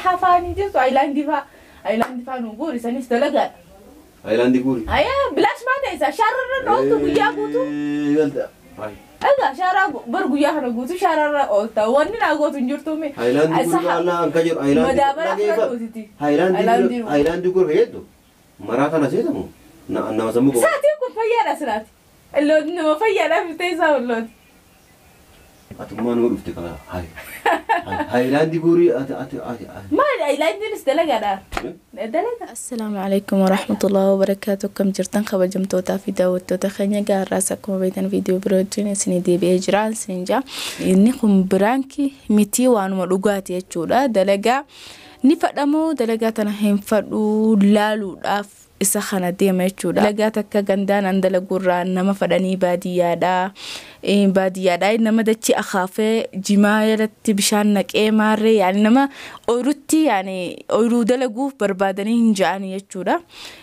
Saxafaanii jirtu ayilaandii fa'aa. Ayilaandii fa'aa nu guuri sanis dalagaadha. Ayilaandii guuri. Ayaa bilaash maa ta'e isaa shaararra ooltu guyyaa guutuu. Galta. Egaa shaaraa bar guyyaa kana guutuu shaararra oolta. Wanni naa gootu hin jirtu mi. Ayilaandii guuri maallaa hanka jedhu ayilaandii. Madaabara fudhatuutiti. Ayilaandii ayilaandii guuri fayyaddu. Maraa kana seetamu nama sammuu qabu. Saatiin kun fayyaadha siraati. Illooti nama fayyaadhaaf ta'e isaa ollooti. Atummaa nama dhufte qaba. Ayilaandii guuri ati ati ati. Maali ayilaandiinis dalagaadha. Dalaga. Assalaamu alaikum warahmatullahi wabarakaatu. Akkam jirtan kabajamtootaa fi daawwattoota keenya gaarraas akkuma beektan viidiyoo biroo wajjin isinii deebi'ee jira isiniin jaa. Inni kun biraankii mitii waanuma dhugaati jechuudha. Dalagaa ni fadhamoo dalagaa tana hin fadhuu laaluudhaaf isa kana deema jechuudha. Dalagaa takka gandaan an dalagurraa nama fadhanii baadiyyaadhaa. Baadiyyaadhaa nama dachii akaafee jimaa jalatti bishaan naqee maarree yaani nama ooyirutti yaani ooyiruu dalaguuf barbaadanii hin ja'an jechuudha.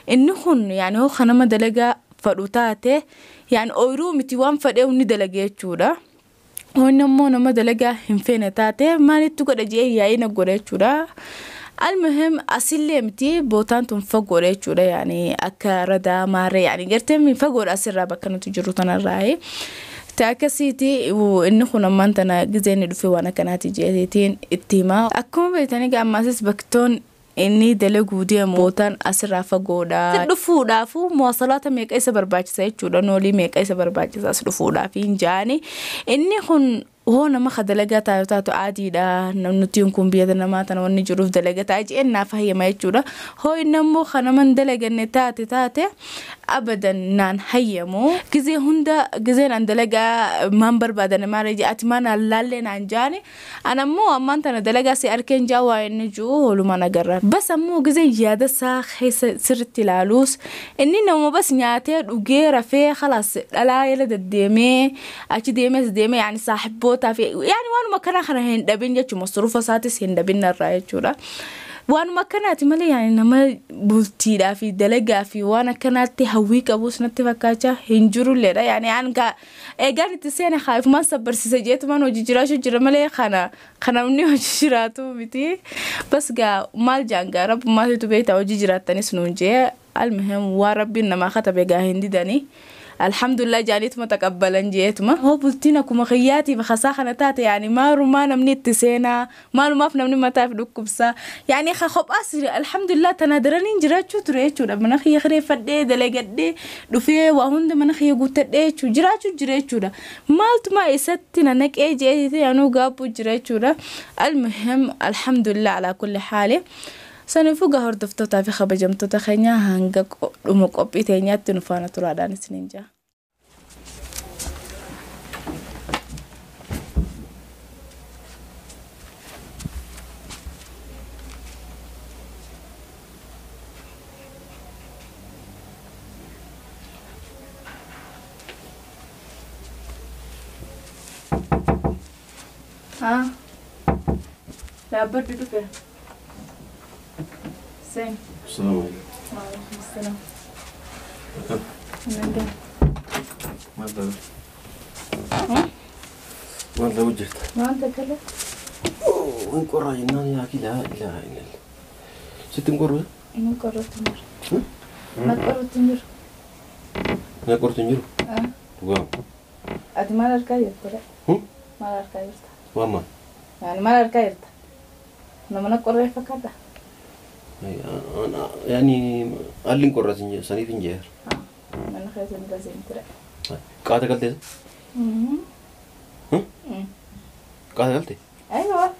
Inni kun yaani hoo nama dalagaa fadhu taate yaani ooyiruu miti waan fadhee ni dalage jechuudha. Wanni ammoo nama dalagaa hin feene taate maalitti godha jee yaa'ina godha jechuudha. المهم أصلي متي بوتان تنفقور يجورا يعني أكا ردا ماري يعني قرتي من فقور أسرع بكنا تجرو تنا الراي تاكسيتي وإنه خنا ما أنتنا جزين دفي وأنا كانت جيتين التيما أكون بيتني قام ماسس بكتون إني دلقو ديم بوتان أسرع فقودا دفو دافو مواصلات ميك أي سبر باجسة يجورا نولي ميك أي سبر باجسة أسرفو دافين جاني إني خن هو nama dalagaa taayo taatu aadiidha. Nuti kun biyya namaa tana wanni jiruuf dalagaa ta'a jeen naaf hayyama jechuudha. Hoo inni ammoo kanaman dalaganne taate taate abadan naan hayyamu. Gizee hunda gizeen an dalagaa maan barbaadan maal jee ati maan laallee naan jaani. An ammoo ammaan tana dalagaa si arkeen jaa waa inni jiru hoolumaan agarra. Bas ammoo gizeen yaada isaa keessa sirriitti ilaaluus inni nama bas nyaatee dhugee rafee khalaas dhalaa yala deddeemee achi deemees deemee yaani saaxiboota yaani waanuma kana kana hin dhabin jechuudha masruufa isaatis hin dhabin irraa jechuudha. Waanuma akkanaati malee yaani nama bultiidhaa fi dalagaa fi waan akkanaatti hawwii qabus natti fakkaachaa hin jirulleedha. Yaani an eegaan itti seene haayifumaan sabbarsiisa jeetumaan hojii jiraachuu jira malee kana namni hojii jiraatu miti. Bas gaa maal jaan gaa rabbummaatitu beektaa hojii jiraattanis nuun jee almuhim waan rabbiin namaa katabe gaa hin didanii. الحمد لله جانيت ما تقبلن جيتما هو بلتينا كما خياتي بخساخة تاتي يعني ما رما نمني تسينا ما ما في نمني ما تعرف دكبسا يعني خب أسري الحمد لله تنادرني جراتشو تريتشو لما نخي خري فدي دلقدي دفي وهند ما نخي قلت ديتشو جراتشو جراتشو مالت ما يستنا نك اي جيتي يعني قابو جراتشو المهم الحمد لله على كل حال. Saniifuu gaa hordoftootaa fi kabajamtoota keenya hanga dhuma qophii teenyaatti nu faana turaadhaan isiniin jaa. Haa. Dhaabbadhu dhufe. Same. السلام عليكم. وعليكم السلام. ماذا؟ ماذا وجهت؟ ما أنت كله؟ وين قرا جنان يا أخي لا إله إلا الله. ست نقرأ؟ نقرأ تنجر. ما قرأ تنجر. ما قرأ تنجر؟ آه. وين؟ أنت ما الأركاير ترى؟ ما الأركاير. وما؟ يعني ما الأركاير. لما نقرأ فكرة. أنا يعني قال لي نقرأ سني فنجير. أنا خايف من لازم ترى. قاعدة قلتي؟ قاعدة قلتي؟ أيوة.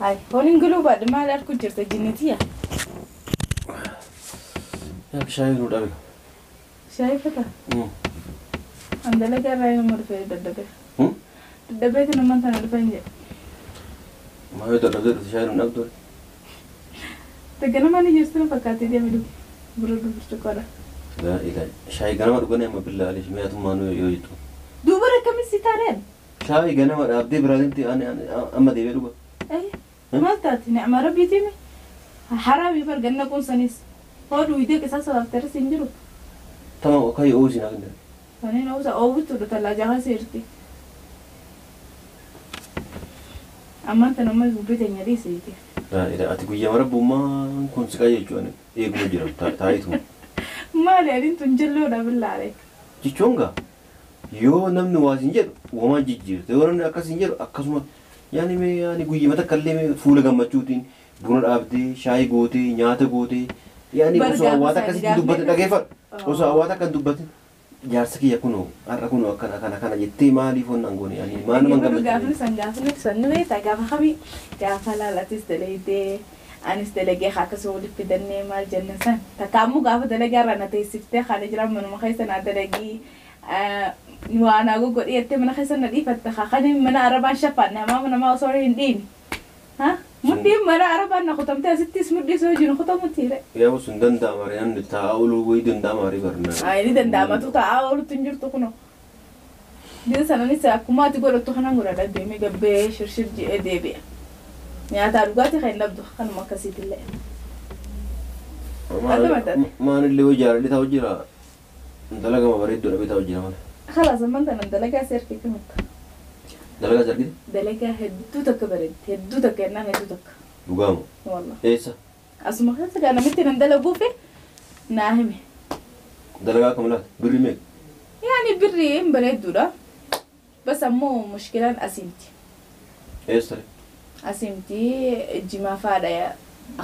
هاي هون نقولوا بعد ما لا أركض جرت جنتيا. يا شاي نور أبي. شاي فتا؟ عندنا كراي نمر في الدبي. الدبي تنمر تنمر فنجي. ما هو ده شاي نور أبدو. تجنب أنا جستنا فكاتي دي أميلو برودو برتقالة. لا إله شاي جنب أرجعني ما بالله عليك ما يتم أنو يوجدو. دوباره كم ستارين؟ شاي جنب أبدي برادنتي أنا أما دي بيلو. إيه ما تاتي نعم ربي تيمي حرامي برجعنا كون سنيس هو ويدك أساسا أفتر سنجرو. تمام أوكي أوزي نعم. أنا أوزا أوزي ترى تلاجة سيرتي. أما أنت نما يبي تنيري سيرتي. Ati guyyaa marabbummaan kun si qajeelchu ani eeguma jira taayitu. Maali adiin tun jalloodha billaale. Jechuun gaa yoo namni waa siin jedhu uumamaan jijjiirte yoo namni akkas siin jedhu akkasuma yaani mee yaani guyyaa takka illee mee fuula gammachuutiin buna dhaabdee shaayii gootee nyaata gootee yaani osoo hawaasa akkasitti dubbatin dhageeffadhu osoo hawaasa akka hin dubbatin jaarsa kiyya kunoo har'a kunoo akkana akkana akkana jettee maaliif onnaan goone yaani maal nama Gaafni gammachiisu. san gaafni san ni beektaa gaafa kamii gaafa laalatis dalaydee anis dalagee akkasuma walitti fidannee maal jenna san takka ammoo gaafa dalagaa irraa na teessiftee kana jiran manuma keessa naa dalagii waa naa goggodhi jettee mana keessa na dhiifatte kan mana arabaan shaffaanne hamaa namaa osoo hin dhiini. Mudhiin mana arabaan na kutamtee asittis mudhii soo jiru kutamutti re. Yaa sun danda'ama ree namni taa'aa ooluu wayii danda'ama ree barnaa. Ni danda'amatu taa'aa oolutti hin jirtu kunoo. Biyya sananis akkuma ati godhattu kanan godhadha deemee gabbee shirshir ji'ee deebi'a. Nyaataa dhugaatii kan hin dhabdu kanuma akkasiitillee. Maalillee hojii jaalalli taa'u jira. Dalagaa bareedduu dhabee taa'u jira mana. Khalaas amman tanan dalagaa si harkee kamitta. Dalagaa si argite? Dalagaa hedduu takka bareeddi hedduu takka jennaan hedduu takka. Dhugaamu. Wallah. Eessa? Asuma keessa gaa namitti nan dalaguufi naa hime. Dalagaa akkam laata? Birri meeqa? Yaani birri hin bareedduudha. Bas ammoo mushkilaan asiimti. Eessa? Asiimti jimaa faadha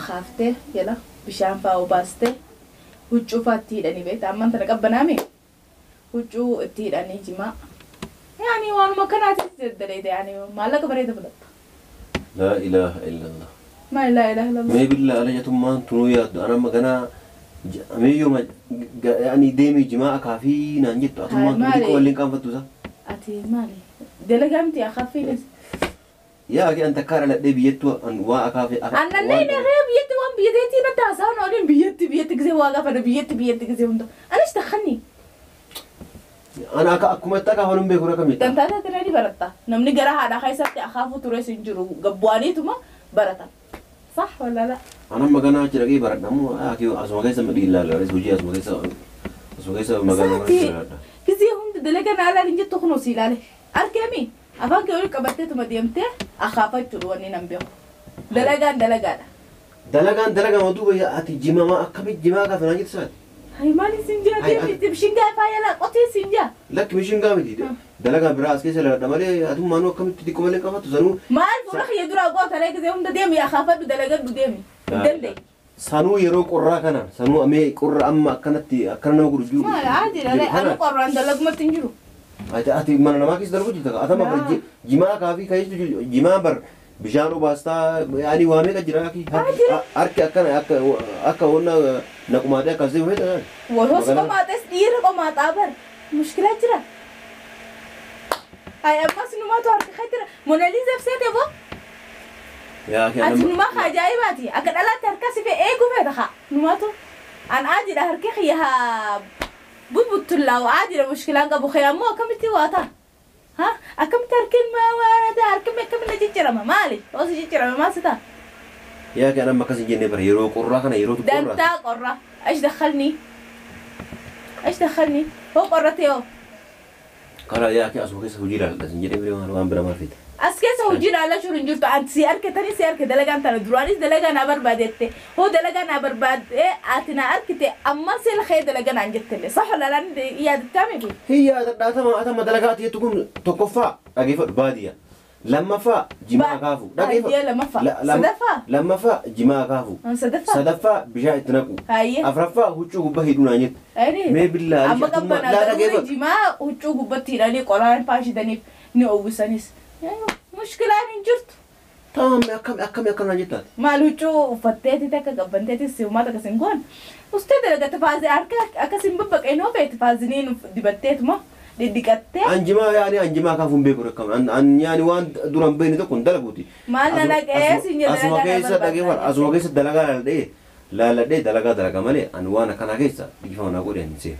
akaaftee jala bishaan faa obaastee huccuu faa itti hidhanii beektaa amman tana qabbanaame huccuu itti hidhanii jimaa. Yaani waanuma kanaatis daleete yaani maallaqa bareeda fudhatta. Laa ilaaha illallah. Maa laa ilaaha illallah. Mee billaa alajatummaan tunuu yaaddu ana amma ganaa mee yooma yaani deemee jimaa akaafii naan jettu atummaan tunuu xiqqoo waliin qaanfattu isaa. Ati maali? Dalagaa miti akaafiinis. Yaa akii an takkaa dhaladhee biyyattuu an waa akaafii. Annannee naqee biyyatti waan biyyateetii natti haasa'an oliin biyyatti biyyatti gisee waa gaafadha biyyatti biyyatti gisee hunda. Anis takkanni. Ana akka akkuma itti akaafan hin beeku rakka miidhaa. Dantaa taatee ni baratta. Namni gara haadhaa keessatti akaafuu tures hin jiru. Gabbu'aniituma barata. Sax wala la? Ana amma ganaa achi dhaqee baradha ammoo akii asuma keessa ilaala hojii asuma keessa magaalaa keessa jiraadha. Gisee hunda dalagaa naalaa hin jettu kunoo si ilaale. Arkeemi afaan kee olii qabatteetuma deemtee akaafachuudha wanni nan beeku. Dalagaan dalagaadha. Dalagaan dalagaa duuba ati jimaa akkamitti jimaa gaafa naan jettu saati? Hay maali siin jaa deemti bishingaa faayala qotee siin jaa. Lakki bishingaa miti dalagaa biraa as keessa laladha malee atummaanuu akkamitti xiqqoo malee qabattu sanuu. Maal fuula kiyya duraa goota ree gisee hunda deemi akaafadhu dalagadhu deemi. Danda'e. Sanuu yeroo qorraa kanaan sanuu amee qorra amma akkanatti akkana nama godhu jiru. Maal aadiidha ree anu qorraan dalagumatti hin jiru. Ati mana namaa keessa dalagu jirta atama bar jimaa kaafii kayeessu jimaa bar bishaan obaastaa yaani waa meeqa jira akii harki akkana akka akka onna naqumaatee akkas deemu feeta yaani. Warroos qomaaxees dhiira qomaaxaa bar mushkilaa jira. Hay ammas numaatu harka kee jira Monaliizaaf seete boo. Ati numaa ka ajaa'ibaati akka dhalaatti harka si fee eeguu feeta haa numaatu an aadiidha harki kiyya haa bubuttullaawu aadiidha mushkilaan qabu kee ammoo akkamitti waa ta'a. Ha akkamitti harkiin maa harkiin akkamitti na jijjiirama maali osoo jijjiirame maal si ta'a. Yaa kee anamma akkas hin jennee bara yeroo qorraa kana yeroo qorraa. Dantaa qorraa ash dakhalni ash dakhalni hoo qorrate hoo. Karaa yaa kee asuma keessa hojii ilaalladha sin jedhee biree waan bira maal feete. As keessa hojii ilaallachuu hin jirtu anti si harkitanii si harke dalagaan tana duraanis dalagaa naa barbaadette hoo dalagaa naa barbaadde ati naa harkite amma si lafee dalagaa naan jettellee sax lalaan yaadattame fi. Hiyyaa dhadhaatama atama dalagaa ati jettu kun tokkoffaa dhageeffadhu baadiyyaa lammaffaa jimaa kaafu dhageeffadhu lammaffaa sadaffaa lammaffaa jimaa kaafu sadaffaa bishaan itti naqu afraffaa huccuu gubbaa hidhuu naan jette mee billaa amma qabbanaa garuu jimaa huccuu gubbatti hidhanii qoraan faashidaniif ni oowwisanis. Mushkilaan hin jirtu. Tamam akkam akkam akkam naan jettaati. Maal huccuu uffatteeti takka qabbanteeti si'umaa takka sin goon. Ustee dalagate faazii harka akkasin babbaqee noo feeti faaziniin dibatteetuma dhidhiqattee. Anjimaa yaani anjimaa kaafuun beeku rakkam an yaani waan duraan beekne tokko hin dalaguuti. Maal na dhaqee sin jedhe asuma keessa dhaqee asuma keessa dalagaa laaladhee dalagaa dalagaa malee an waan akkanaa keessa dhiifama naa godhe hin seenu.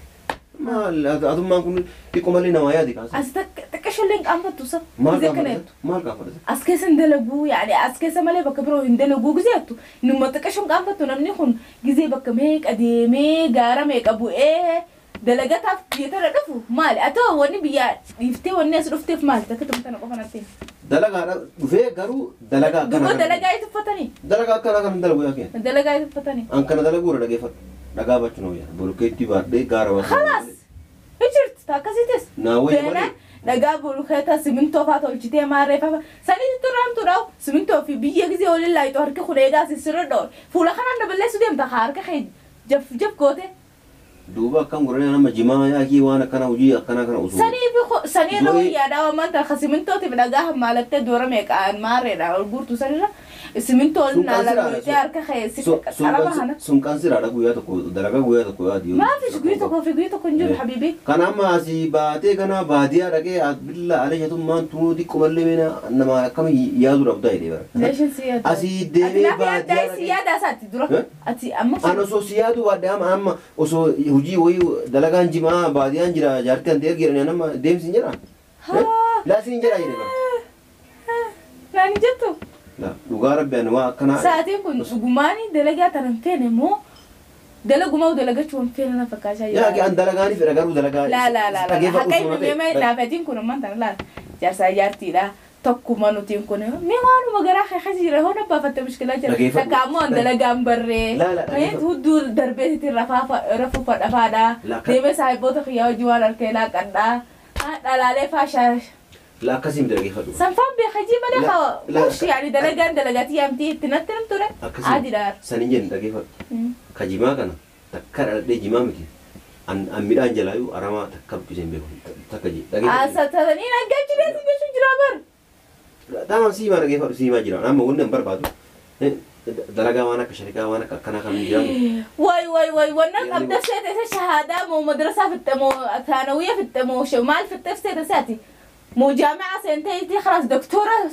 Maal atummaan kun xiqqoo malee namaa yaadi kaasa. As xiqqashollee hin qaanfattu sa. Maal qaanfattu? Maal qaanfattu? As keessa hin dalaguu yaani as keessa malee bakka biroo hin dalaguu gizeettu numa xiqqashoon qaanfattu namni kun gizee bakka meeqa deemee gaara meeqa bu'ee dalagataaf biyya tana dhufu maali? Haa ta'u wanni biyya dhiiftee wanni as dhufteef maali? Takka tumtana qofa natti. Dalagaa dhufee garuu dalagaa akkana. Duuba dalagaa itti uffatanii. Dalagaa akkana kan dalagu yaa keenya. Dalagaa itti uffatanii. An kana dalaguu irra dhageeffadhu. Dhagaa baachuu na wayyaa. Bolokkeetti baadhee gaara baachuu. Khalaas. Hijirti akkasitis. Naa wayya malee. Dhagaa bolokkeeta simintoo fa'aa tolchitee maarree fa'aa sanitti raamtuudhaaf simintoo fi biyya gisee waliin laayitu harki kun eegaa sissirra dho'e. Fuula kanaan daballeessuu deemta harka kee jaf jaf goote. Duuba akkam godhanii nama jimaa yaakii waan akkana hojii akkana kana osoo. Sanii irra wayyaadhaa waan ta'an simintootiif dhagaa hammaalattee doora meeqaan maarreedha ol guurtu sanirra simintoo ol naalaa harka kee qalama kana. Sun kan siraadha guyyaa tokko dalagaa guyyaa tokko yaadi. Maafi guyyaa tokkoo fi guyyaa tokko hin jiru habiibi. Kan amma asii baatee kana baadiyyaa dhaqee billa aleeshatummaan tunuu xiqqoomallee meena nama akkam yaaduu dhabdaa jedhee bara. Asii deemee baadiyyaa dhaqee. Si yaada isaati dura. Ati amma. An osoo si yaaduu baadhee amma osoo hojii wayii dalagaan jimaa baadiyyaan jira jaartii an ta'e jedhanii nama deemsi hin jira. Laasii hin jira jedhee bara. Naan hin jettu. Dhugaa rabbi ani waa akkanaa. Sa'aatiin kun dhugumaanii dalagaa tana hin feene moo dalagumaa dalagachuu hin feene na fakkaachaa jira. Yaa an dalagaanii fedha garuu dalagaa. Laa laa laa laa haqa himame laafetiin kun ammaan tana laala jaarsaa jaartiidha. Tokkuma nutiin kun mee waanuma garaa keessa jira hoo nabaafatte mushkilaa jira. Takka ammoo an dalagaan barree. Hudduu darbeetitti rafuu fadhafaadha. Deemee saahiboota kiyyaa hojii waan harkee laaqadha. Dhalaalee faashaa. La akkasii miti dhageeffadhu. Sanfaan beekajii malee haa mush yaani dalagaan dalagatii yaamtii itti natti nam ture. Adiidha. Saniin jenni dhageeffadhu. Ka jimaa kana takka dhaladhee jimaa miti. An midhaan jalaayyuu aramaa takka buqqisee hin beeku takka jee dhageeffadhu. Asatanii dhaggeeffachuu jechuun jira bar. Tamaan siimaa dhageeffadhu siimaa jira. Amma wanni an barbaadu dalagaa waan akka sharikaa waan akka akkanaa kan jiraatu. Way way way wannan qabda seete isa shahaadaa moo madrasaa fixxe moo taanawiyya fixxe moo maal fixxe seete seeti. مو جامعة سنتين خلاص دكتورة.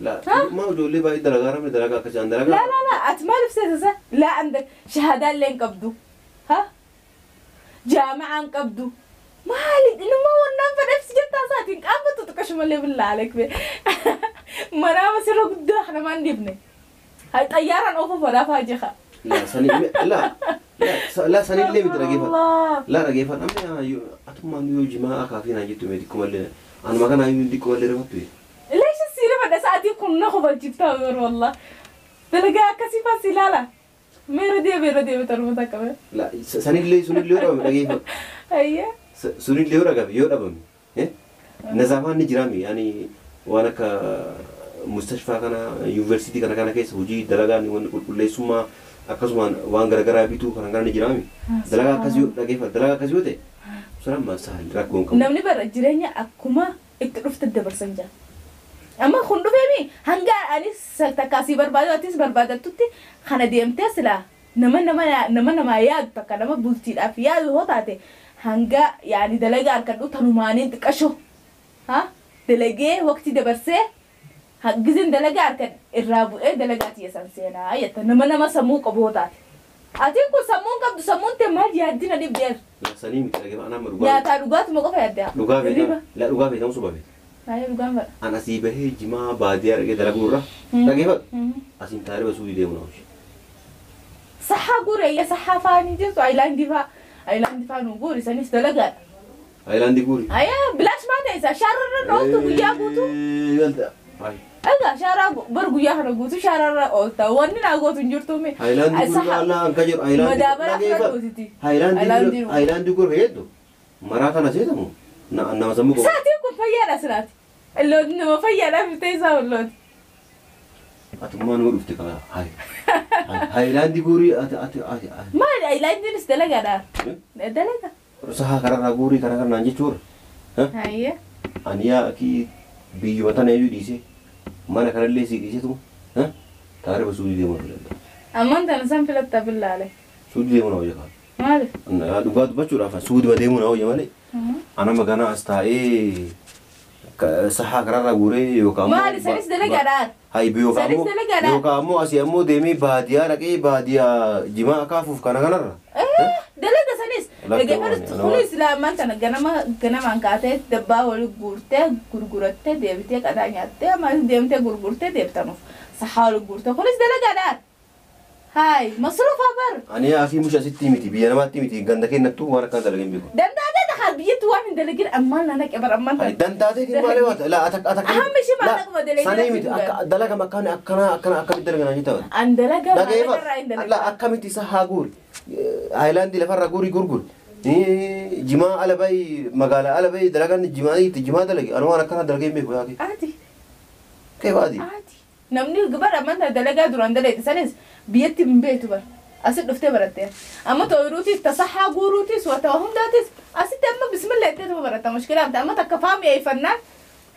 لا ما هو اللي باي درجة رمي درجة كشان درجة. لا لا لا أتمال في لا عندك شهادة اللي انقبضوا ها جامعة انقبضوا مالي إنه ما هو النفر نفس جت ساعتين قبضوا تكشم اللي بالله عليك بي ما أنا بس رو إحنا ما نبني هاي طيارة أوفو ولا فاجخة. لا سني لا لا لا سني اللي مترجفة لا رجفة أما أتوما نيو جماعة كافينا جيتوا ميديكم اللي أنا ما كان عندي كل اللي رفضته. ليش السيرة بعد ساعتي كنا خبر جبتها والله. تلقى كسيفة سلالة. ميردي بتربطها كمان. لا سني اللي يورا رجفة. أيه. سني اللي يورا قبل يورا بمي. إيه؟ نزافان نجرامي يعني وأنا كمستشفى كنا يونيفرسيتي كنا كنا كيس وجي دلعا نيوان كل سما akkasumaan waan garagaraa bituu kan kana ni jiraami. Dalagaa akkasii yoo dhageeffatu dalagaa akkasii yoo ta'e saraan maasaan rakkoon qabu. Namni bara jireenya akkuma itti dhufte dabarsan jira. Amma kun dhufeemi hanga anis takkaasii barbaadu atis barbaadattutti kana deemtee silaa nama nama namaa yaadu takka nama bultiidhaaf yaadu hoo taate hanga yaani dalagaa harkadhu tanumaaniin xiqqasho ha dalagee waqtii dabarsee gizin dalagaa harka irraa bu'ee dalagaa tiyya seenaa jetta nama nama sammuu qabu hoo taate. Ati kun sammuun qabdu sammuun tee maal yaaddina dhibdeer. Sanii miti dhageeffa anaa dhugaa. Nyaataa dhugaatuma qofa yaaddaa. Dhugaa beekama. La dhugaa beekamu suba beeka. Baay'ee dhugaan fadha. An asii bahee jimaa baadiyyaa dhaqee dalaguu irra dhageeffadhu. Asiin taaree suudii deemu na hojii. Saxaa guure saxaa faanii jirtu ayilaandii faa ayilaandii faa nu guuri sanis dalagaadha. Ayilaandii guuri. Ayyaa bilaash maa ta'e isaa shaararra dhooftu guyyaa guutuu. Egaa shaaraa bar guyyaa kana guutuu shaararra oolta wanni naa gootu hin jirtu mi. Ayilaandii guuri allaa an ka jedhu ayilaandii ayilaandii guuri fayyaddu maraa kana seetamu nama sammuu qabu. Saatiin kun fayyaadha siraati. Illooti nama fayyaadhaaf ta'e isaa ollooti. Atummaa nama dhufte qaba. Ayilaandii guuri ati ati ati. Maali ayilaandiinis dalagaadha. Dalaga. Sahaa kararraa guurii kana kanaan jechuudha. Hayyee. Ani yaa akii biyyuma tana iyyuu dhiisee mana kanallee sii dhiisetu taaree suudii deemuu danda'a. Ammaan tana san filatta billaale. Suudii deemuu na hojii kaa'u. Maali? Dhugaa dubbachuudhaaf suudii deemuu na hojii malee. Ana magana as taa'ee sahaa kararraa guuree yookaan Maali sanis dalagaadhaan. Haybi yookaan ammoo asii ammoo deemee baadiyyaa dhaqee baadiyyaa jimaa akaafuuf kana kanarra. Dalaga sanis dhaggeeffatu kunis ammaan tana ganama ganamaan kaatee dabbaa wali guurtee gurgurattee deebitee qadaa nyaattee ammas deemtee gurgurtee deebitanuuf sahaa wali guurtee kunis dalagaadhaan. Haay masruufa bar. Ani asii musha asitti miti biyya namaatti miti ganda kennattuu waan akkaan dalageen beeku. Danda'aa Biyyatti waan hin dalagin ammaan nana qabar ammaan tan. Dantaatee malee waata la atak atak. Ahammi ishee maallaquma dalagin. Sanii miti akka dalaga makkaan akkana akkana akkamitti dalagan ni ta'u. An dalaga maallaqa irraa hin La dalagan. akkamitti isa haa guuri. Haayilaandii lafarraa guuri gurguri. Jimaa ala bayi magaalaa ala bayi dalagan jimaa itti jimaa dalage anu waan akkana dalagee hin beeku yaaki. Ati. Kee baati. Ati. Namni bara ammaan tana dalagaa duraan dalagte sanis biyyatti hin beektu bara. Asit dhuftee baratte. Amma tooyiruutis tasaxaa guuruutis wata hundaatis asitti amma bismillah itti baratta mushkilaa miti amma takka faami eeffannaan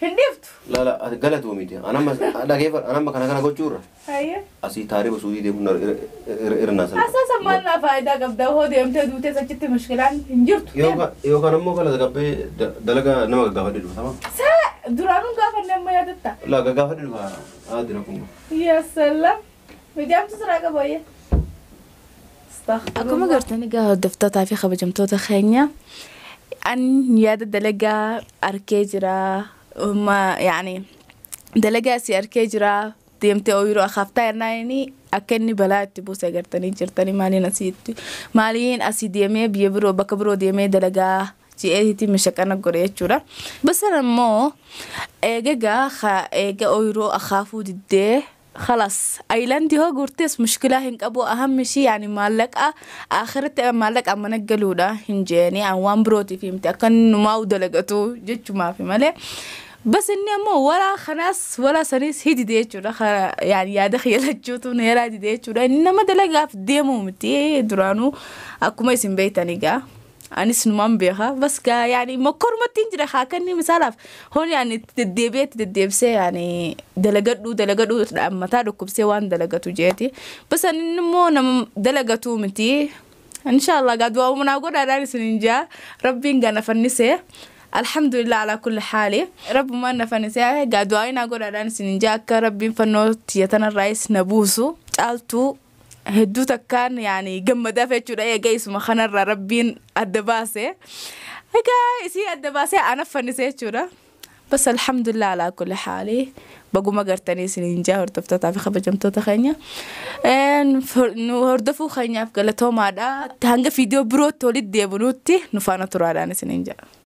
hin dhiiftu. La la ati galatu miti anamma dhageeffadhu anamma kana kana gochuurra Hayyee. asii taariba suudii deemuun irnaa sana. Asaasa maal naa faayidaa qabda hoo deemtee duutee achitti mushkilaan hin jirtu. Yookaan ammoo kana gabbee dalagaa nama gaggaafadhe dhufa tamam. Saa duraanuu gaafanne amma yaadatta. La gaggaafadhe dhufa haadhi rakkum. Yaa salaam. Mijaamtu siraa qaba wayyee. Akkuma gartanii egaa hordoftootaa fi kabajamtoota keenya an yaada dalagaa arkee jira ma yaani dalagaa asii arkee jira deemtee ooyiruu akaaftaa jennaani akka inni balaa itti buuse agartanii jirtanii maaliin asiitti maaliin asii deemee biyya biroo bakka biroo deemee dalagaa ji'eetitti mashaqana godhe jechuudha. Basan ammoo eegagaa eega ooyiruu akaafuu diddee خلاص ايلاندي هو قرتس مشكلة هنقبو أهم شيء يعني معلقة آخرت معلقة أما نقلودا هنجاني عن وان بروتي فهمت أكن ما ودلقتو جتشو ما في مالي بس إني أمو ولا خناس ولا سنيس هيدي ديتشو يعني يا دخيل جوتو نيرا دي ديتشو إنما دلقة في ديمو متي درانو أكو ما يسم بيتاني قا anis numan beeka bas gaa yani mokorumatti hin jira haa kanni misaalaaf hon yani deddeebi'ee deddeebisee yani dalagadhu dalagadhu mataa dhukkubsee waan dalagatu jeeti bas ani immoo nama dalagatu miti inshallah gaa du'aa manaa godhaadhaan isin hin jaa rabbiin gaa na fannisee alhamdulillah ala kulli haali rabbumaan na fannisee gaa du'aa naa godhaadhaan isin hin jaa akka rabbiin fannoo tiyyatanarraayis na buusu caaltuu hedduu takkaan yani gammadaaf jechuudha eega isuma kanarraa rabbiin adda baase egaa isii adda baasee ana fannise jechuudha bas alhamdulillah alaa kulli haali baguma gartanii isiniin jaa hordoftootaa fi kabajamtoota keenya nu hordofuu keenyaaf galatoomaadha hanga viidiyoo birootti walitti deebinutti nu faana turaadhaan isiniin jaa.